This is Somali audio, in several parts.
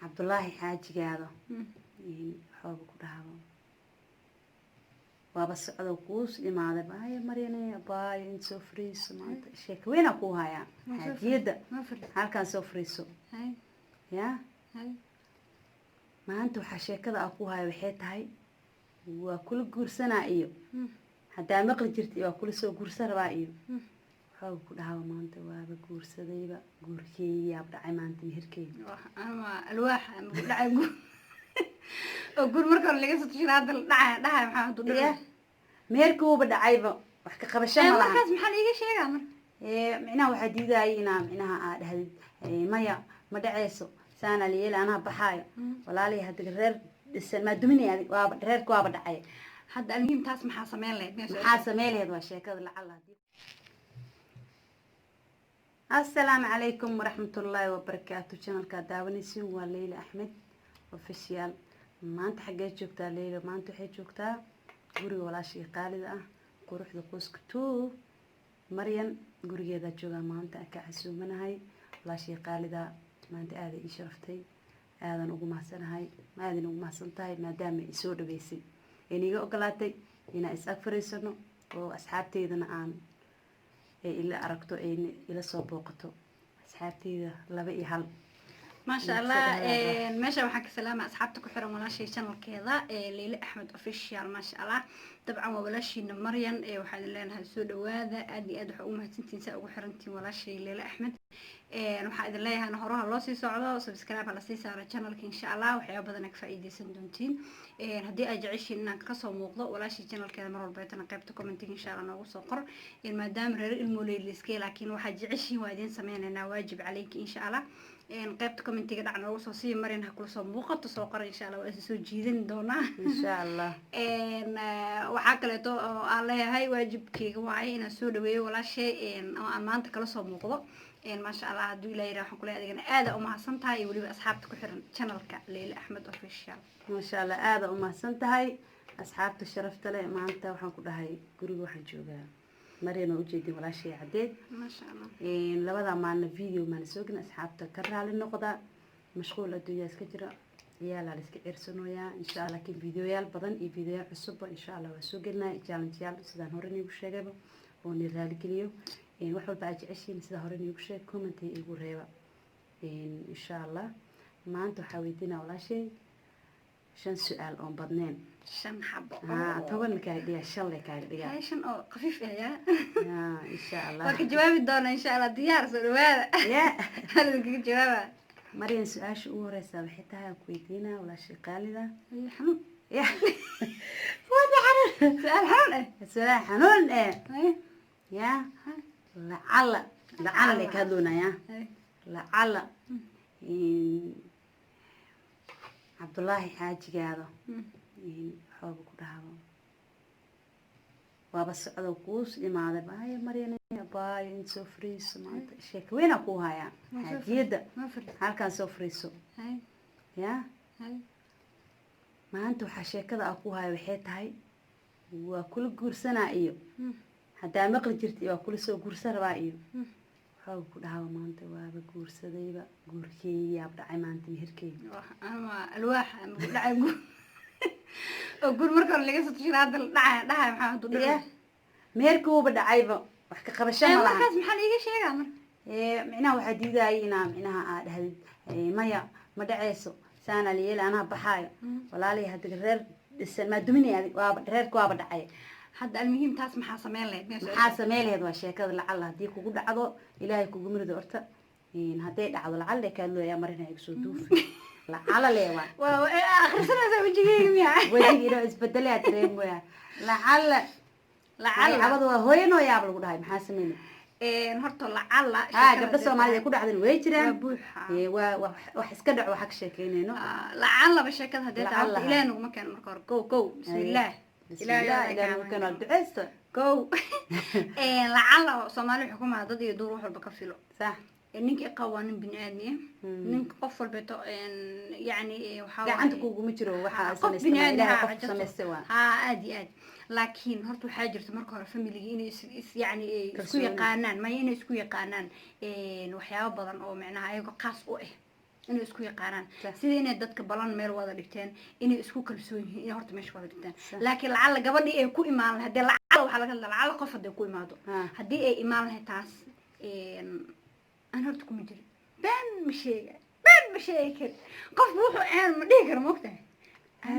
Cabdulaahi xaajigaada waxooba ku dhahdo waaba socdo kuus imaaday. Baayo Maryane, baayo, in soo fariiso. Maanta sheeko weynaa kuu hayaa. Xaajiyadda halkaan soo fariiso. Ya, maanta waxaa sheekada aa ku haya waxay tahay waa kula guursanaa iyo haddaa maqli jirta waa kula soo guursan rabaa iyo waxooga ku dhahaba maanta waaba guursadayba, guurkeygiyaaba dhacay maanta, meherkeyga. Ama alwaax ama ku dhacay guur oo guur marka hore laga soo tushina, hadda la dhacay dhahay, maxaa haduu ya dhacay? Meherkuuba dhacayba, wax ka qabasho ma lahan. Markaas maxaa la iiga sheegaa marka? Micnaha waxaa diidayay inaa micnaha aa dhahdid, "Maya, ma dhaceyso, saanaa la yeeli, anaa baxaayo." Walaalay, hadda reer dhisan maa duminay adig? Waaba reerka waaba dhacay. Hadda almuhiim, taas maxaa sameyn lahayd? Maxaa samey lahayd waa sheekada lacala hadii. Assalaamu calaykum waraxmatullaahi wabarakaatu. Channelkaa daawanaysiin waa Leyla Axmed Official. Maanta xaggee joogtaa Leyla? Maanta waxay joogtaa guriga walaashii qaalida ah, quruxda qoyska two, Maryan. Gurigeedaa joogaa maanta, aan ka casuumanahay. Walaashii qaalida maanta aaday ii sharaftay, aadan ugu mahadsanahay, aadan ugu mahadsan tahay maadaama i soo dhaweysay, ayna iga ogolaatay inaan is ag fariisano oo asxaabteydana aan ay ila aragto, ayna ila soo booqato, asxaabteyda laba iyo hal. Maasha Allah. Meesha waxaan ka salaama asxaabta ku xiran walaashay channelkeeda Leyle Axmed Official. Maasha Allah. Dabcan waa walaashiina Maryan. Waxaan idin leenahay soo dhawaada. Aad iyo aad waxaa ugu mahadsantihiin saa ugu xirantihiin walaashay Leyle Axmed. Waxaan idin leeyahay horaha loo sii socdo, subscribe ha lasii saaro channelka. Insha Allah waxyaaba badan ka faa'iideysan doontiin. Haddii ay jeceshiin inaan kasoo muuqdo walaashii channelkeeda mar walbeetana, qaybta commentiga insha Allah noogu soo qor, maadaama reer ilmooley liskay, laakiin waxaa jeceshiin waa idiin sameynaynaa, waajib caleyki. Insha Allah qaybta commentiga dhac noogu soo sii, Marin ha kula soo muuqato, soo qora. Insha Allah waa is soo jiidan doonaa. Insha Allah. Waxaa kaleeto oo aan leeyahay, waajibkeyga waaye inaan soo dhaweeyo walaashay oo aan maanta kala soo muuqdo. Maasha Allah. Hadduu Ilaah yiraah, waxaan kuleeyahay adigana aada umahadsan tahay iyo weliba asxaabta ku xiran channelka Leyle Axmed Official. Maasha Allah, aada umahadsan tahay. Asxaabta sharafta leh, maanta waxaan ku dhahay guriga waxaan joogaa Maryan oo ujeedin, walaashay caddeed. Maasha Allah. Labada maalna video maana soo gelin, asxaabta ka raali noqda. Mashquul adduunyaa iska jira, ciyaalaa la iska ciirsanooyaa. Insha Allah laakiin videoyaal badan iyo videoyaal cusubba insha Allah waa soo gelinaya, challengeyaal sidaan hore niigu sheegayba oo ni raaligeliyo. Wax walba aad jeceshiin, sida hore niigu sheeg, comment igu reeba. Insha Allah maanta waxaa weydiinaa walaashay shan su-aal oon badneen. Shan xabo. Haa, 10 kaaga dhigaa, shan le kaaga dhigaa. Hay, shan oo khafiif ah yaa. Ya, insha Allah. Waa ka jawaabi doona insha Allah. Diyaar, soo dhawaada. Ya. Hal idinkaga jawaaba. Maryan, su-aasha ugu horeysa waxay tahay aan ku weydiinaa, walaashay qaalida. Ay, xanuun. Ya, wada xanuun. Su-aal xanuun eh. Su-aal xanuun eh. Hay. Ya, lacala lacala le ka hadloonaya. Hay. Lacala Cabdulaahi xaajigaada waxooba ku dhahdo waaba socdo kuus imaaday. Baayo Maryan, baayo, in soo fariiso. Maanta sheeko weynaa kuu hayaa. Xaajiyadda halkaan soo fariiso. Hay. Ya. Hay. Maanta waxaa sheekada aa ku haya waxay tahay waa kula guursanaa iyo haddaa maqli jirta waa kula soo guursan rabaa iyo waxooga ku dhahaba maanta waaba guursadayba, guurkeygiyaaba dhacay maanta, meherkeyga. Ama alwaax ama ku dhacay guur oo guur marka hore laga soo tushina, hadda la dhacay dhahay, maxaa haduu ya dhacay? Meherkuuba dhacayba, wax ka qabasho ma lahan. Markaas maxaa la iiga sheegaa marka? Micnaha waxaa diidayay inaa micnaha aa dhahdid, "Maya, ma dhaceyso, saanaa la yeeli, anaa baxaayo." Walaalay, hadda reer dhisan maa duminay adig? Waaba reerka waaba dhacay. Hadda almuhiim, taas maxaa sameyn lahayd? Maxaa samey lahayd waa sheekada. Lacala haddii kugu dhacdo, Ilaahay kugu mirido horta. Hadday dhacdo lacala kaadlooyaa marina igu soo duufi lacala le waa. Waa akhrisanaysaa wejigeyga miya? Wejigi inoo isbedelaya dareemoya lacala. Lacala. Cabada waa hooyanoo yaab lagu dhahay, maxaa sameynay? Horta lacala. Ha, gabdho Soomaalida ku dhacdan way jiraan. Waa buuxa. Waa wax iska dhaco, waxa ka sheekeynayno. Lacalaba sheekada haddee tahay horta Lacala. Ilaahay naguma keeno. Marka hore go go, bismillaah. Bismillah, Ilaahay nagu keeno, duceysta. Go lacala Soomaali xukumaa dad iyo duur wax walba ka filo. Sax. Ninka iqaba waa nin bini aadmi ah. Ninka qof walbeeto yani waxaa gacanta waaye- kuguma jiro waxaa qof samaystay bini aadmi Ilaahay ha qof jirto. samaystay waa. Ha, aad iyo aad. Laakiin horta waxaa jirta marka hore familiga inay yani ay isku Kalsooni. yaqaanaan, maya, inay isku yaqaanaan waxyaabo badan oo micnaha ayago qaas u ah. Inay isku yaqaanaan, sida inay dadka balan meel wada dhigteen, inay isku kalsoon yihiin, inay horta meesha wada dhigteen. Laakiin lacalla gabadhii ay ku imaan lahayd dee, lacalla waxaa laga hadla, lacalla qof hadday ku imaado, haddii ay imaan lahayd taas, aan horta kuma jirin. Been ma sheega, been ma sheegi kari. Qofku wuxuu aan ma dhihi karo, maogtahay?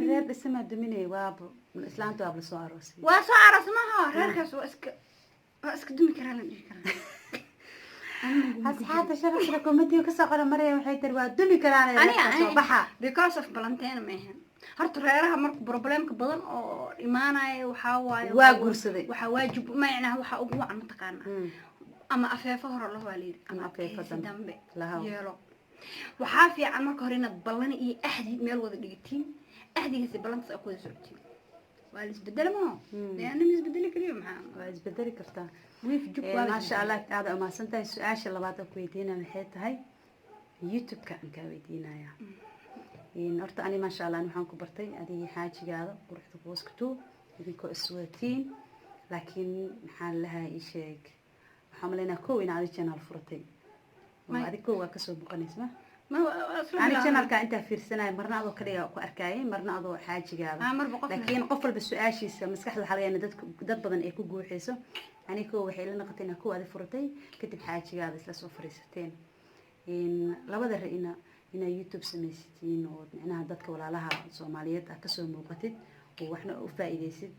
Reer dhisamaa duminaya, waaba islaanta waaba lasoo aroosay. Waa soo aroos maaha, reerkaas waa iska dumi karaa la dhihi karaa. Asxaabta sharafta, comment-iga kasoo qora. Maraya waxay tiri waa dumi karaan reerka soo baxa. Because of balanteena ma ahan. Horta reeraha marka problem-ka badan oo imaanaya waxaa waaye Waa guursaday. Waxaa waajib macnaha, waxaa ugu wacan mataqaana, ama afeefo hore laho waa layidhi, ama Ama afeefo adkaysi dambe. Dambe Lahaw. yeelo. Waxaa fiican marka hore inaad ballan iyo axdi meel wada dhigatiin, axdigaasi ballantaas aad ku wada socotiin. Waa la isbedela maho? Dee ana ma isbedeli kariyo, maxaa? Waa isbedeli kartaa. Wiif jug waa la Maasha isbedeli. Allah, aada umahadsan tahay. Su-aasha labaad aan ku weydiinaya waxay tahay YouTube-ka aan kaa weydiinaya. Horta ani, maasha Allah, ani waxaan ku bartay adigii xaajigaada Quruxda Qoyska Two, idinkoo iswadatiin. Laakiin maxaa lahaa, ii sheeg, waxaan malaynaa kow in adi channel furatay oo adig kow waa kasoo muuqanaysa ma? Ma waa isla Ani bilaabnay. channel-ka intaa fiirsanaya, marna adoo kaliya ku arkayay, marna adoo xaajigaada. Ah, marba qof. Laakiin qof walba su-aashiisa maskaxda waxaa laga yaabaa dad badan ay ku guuxayso. Ani kow waxay ila noqotay inaa kow adi furatay, kadib xaajigaada isla soo fariisateen. Labada ra'ina inaa YouTube samaysatiin oo micnaha dadka walaalaha Soomaaliyeed ah kasoo muuqatid oo waxna u faa'iidaysid,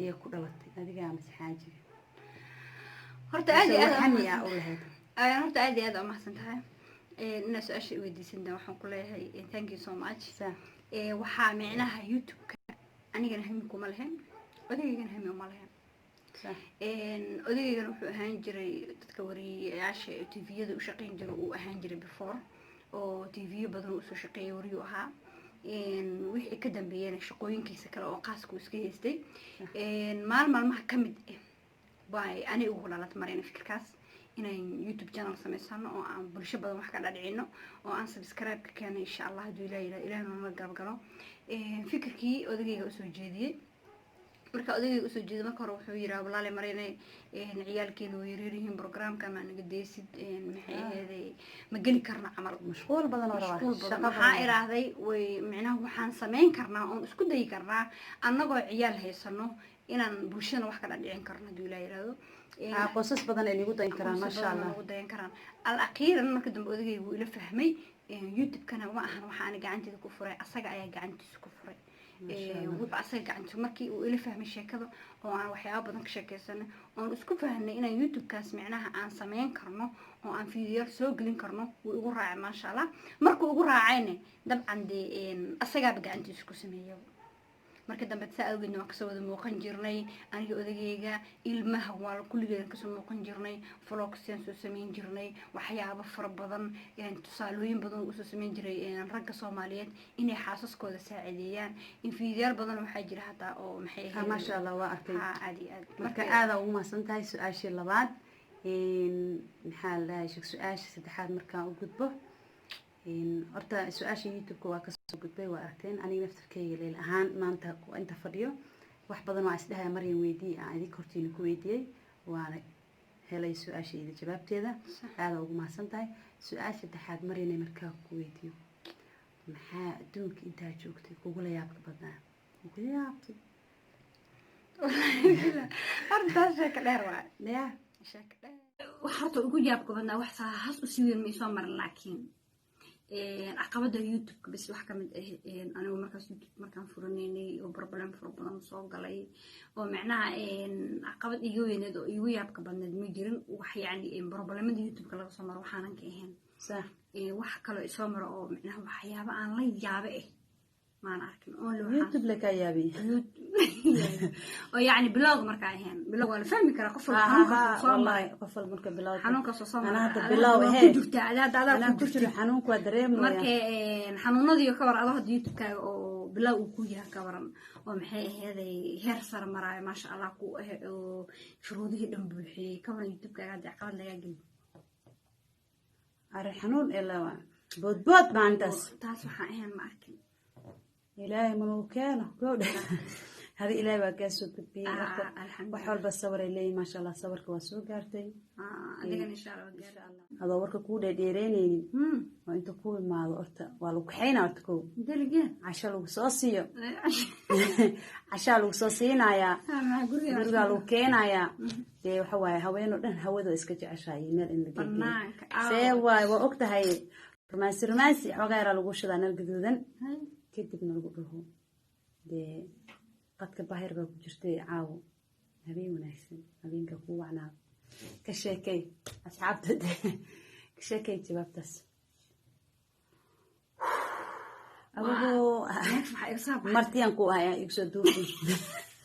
iyo ku dhalatay adiga amase xaajiga? Horta aad iyo aad Mise hami aa u lahayd? Ayaan horta aad iyo aad umahadsan tahay inaad su-aasha i weydiisantaa. Waxaan ku leeyahay thank you so much. Waxaa micnaha YouTube-ka anigana hami kuma lahayn, odageygana hami uma lahayn. Odageygana wuxuu ahaan jiray dadka wariyayaasha ee TV-yada u shaqeyn jiray uu ahaan jiray before, oo TV-yo badan usoo shaqeeyay, wariyuu ahaa. Wixii ka dambeeyana shaqooyinkiisa kale oo qaaska uu iska haystay. Maalin maalmaha ka mid ah bay ani ugu dhalatay marayna fikirkaas inaan YouTube channel samaysano oo aan bulsho badan wax ka dhadhicino oo aan subscribe ka keeno, insha Allah, hadduu Ilaah yidhahdo, Ilaah nala garab galo. Fikirkii odagayga usoo jeediyey. Marka odagayga usoo jeediyey, marka hore wuxuu yiraa, "Walaale Marayne, ciyaalkeena way yaryar yihiin, program-ka ma naga deysid? Maxay aheeday, ma geli karna camal." Mashquul badan oo rabaa. Mashquul badan. Shaqo Maxaa badan. iraahday, way micnaha waxaan samayn karnaa oon isku dayi karnaa annagoo ciyaal haysano inaan bulshadana wax ka dhadhicin karno, hadduu Ilaah yidhaahdo. Qoysas badan ay nagu dayn karaan. Qoysas maasha badan Allah. Nagu dayan karaan. Al akhiiran marka dambe odagaygu wuu ila fahmay. YouTube-kana ma ahan waxa ani gacanteeda ku furay, asaga ayaa gacantiisa ku furay. Maasha Allah. Wuxuu asaga gacantiisa markii uu ila fahmay sheekada oo aan waxyaabo badan ka sheekeysanay oon isku fahnay inaan YouTube-kaas micnaha aan sameyn karno oo aan fiidiyoyaal soo gelin karno, wuu igu raacay, maasha Allah. Markuu igu raacayna, dabcan dee asagaaba gacantiisa ku sameeya. Marka dambe saa awgeedna waan kasoo wada muuqan jirnay, aniga, odagayga, ilmaha, waa kulligeedan kasoo muuqan jirnay. Vlogs-yaan soo sameyn jirnay, waxyaabo fara badan, tusaalooyin badan usoo sameyn jiray, ragga Soomaaliyeed inay xaasaskooda saacideeyaan. In fiidiyaal badan waxaa jira hataa oo maxay ahayd. Maasha Allah, waa arkay. Ha, aad iyo aad. Marka aada ugu mahadsan tahay. Su-aashii labaad, maxaa la dhahay, sheeg, su-aasha saddexaad markaan u gudbo. Horta su-aasha YouTube-ka waa kasoo gudbay, waa aragteen. Aniga naftarkeyga leel ahaan maanta inta fadhiyo wax badan waa isdhahaya Maryan weydii, aan idinka hortiina ku weydiiyey, waana helay su-aashayda jawaabteeda. Aada ugu mahadsan tahay. Su-aasha saddexaad, Maryane, markaa ku weydiiyo, maxaa adduunka intaa joogtay kugula yaabka badnaa, kugula yaabtay? Horta taas sheeko dheer waay. Ya. Sheeko dheer. Wax horta ugu yaabka badnaa, wax saas u sii weyn ma isoo marin, laakiin caqabada YouTube-ka bas wax kamid ah, anigu markaas YouTube markaan furanaynay oo problem fara badan soo galay oo micnaha caqabad iga weyneed oo igu yaabka badneed ma jirin. Wax yacni problem-ada YouTube-ka laga soo maro waxaanan ka ahayn. Wax kaloo isoo maro oo micnaha waxyaaba aan la yaabe ah maan arkin. Only waxaan YouTube la kaa yaabay? Oo yacni bilowga markaa ahayn, bilowga waa la fahmi karaa, qof walba xanuunkaas soo maray. Wallahi qof walba marka bilowga Xanuunkaas oo soo maray. Anaa hadda Adaa bilow waa ahee. ku jirtaa adaa hadda, adaa Anaa ku ku jiro jirta. Xanuunka waa dareemaya. Marka xanuunadii ka war, adoo hadda YouTube-kaaga oo bilow uu ku yahay ka waran, oo maxay aheeday heer sare maraayo, maasha Allah, ku ah oo shuruudihii dhan buuxiyey, ka waran YouTube-kaaga hadda caqabad lagaa geliyo? Arrin xanuun ee lawa boodbood maalintaas. Taas waxaan ahayn ma arkin. Ilaahay manuu keeno gowdha. Hadi Ilaahay waa kaa soo gudbiyey. Marka Alxamdulilah. Wax walba sabar ay leeyihin, maasha Allah. Sabarka waa soo gaartay. Adigana insha Allah waa gaari. Adoo warka kuu dheerdheereyneynin oo inta ku imaado, horta waa lagu kaxaynaa horta kow. Deligee? Casho lagu soo siiyo, cashaa lagu soo siinayaa. Maxaa guriga? Gurigaa lagu keenayaa. Dee waxa waaye, haweenoo dhan hawada iska jeceshahay iyo meel in la geeyo. Banaanka. See waay, waa og tahay, rumaansi rumaansi xoogaa yaraa lagu shidaa nal gaduudan, kadibna lagu dhaho, dee qadka bahir baa ku jirtay, caawo habeen wanaagsan, habeenka kuu wacnaado. Ka sheekay asxaabta, dee ka sheekay jawaabtaas adigoo Maxaa iga soo baxay? Martiyaan ku ahay igu soo duufin.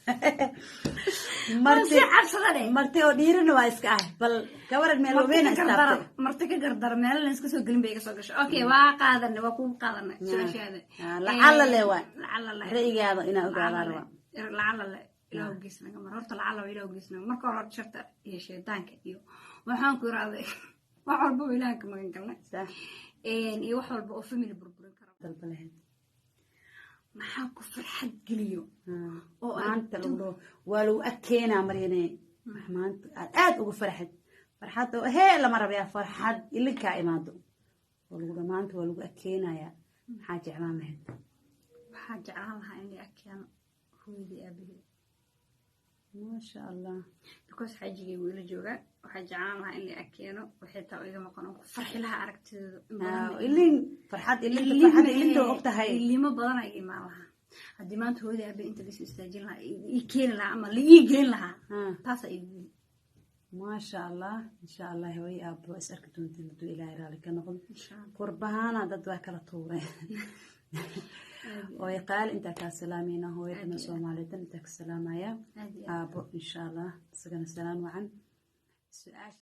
Waan Marti sii cabsadane. Marti oo dhiirina waa iska ah, bal gabaran meel waaweyn istaabtay. Marti ka gardara, meelo la iska soo gelin bay iga soo gashay. Okay, waa qaadanay, waa kugu qaadanay su-aashaada. Lacala le waay. Lacala le. Ra'yigaada inaa ogaadaa rabaa. Lacala le Ilaah gees naga mar. Horta lacala waa Ilaah gees naga. Marka hore horta sharta iyo shaydaanka iyo waxaan ku iraaday wax walba oo Ilaaha ka magan galnay iyo wax walba oo family burburin kara. Dalba lahayd. Maxaa ku farxad geliyo oo Maanta lagu dhaho waa lagu adkeenaa, Maryane, wax maanta aad aad uga farxad, farxad oo hee lama rabayaa, farxad ilinkaa imaado oo lagu dhaho maanta waa lagu adkeenayaa, maxaa jeclaan lahayd? Waxaa jeclaan lahaa in la akeeno hooyadii, aabahey. Maasha Allah. Because xaajigay wuu ila joogaa. Waxaa jeclaan lahaa in la akeeno waxay taa iga maqan oo ku farxi lahaa aragtidooda in badan. Ilin farxad, ilinta farxad, ilinta waa og tahay. Ilimo badan ay imaan lahaa haddii maanta hooyadii, aabe inta lasoo istaajin lahaa, ii keeni lahaa ama la ii geyn lahaa. Taasaa ii guuli. Maasha Allah, insha Allah hooyo aabbo is arki doontiin hadduu Ilaahay raali ka noqdo. Insha Allah. Qurbahaana dad waa kala tuuray. Hooyo qaali intaa kaa salaamayna, hooyadana Soomaalidan intaa ka salaamaya. Aad iyo aad. Aabbo insha Allah isagana salaan wacan. Su-aasha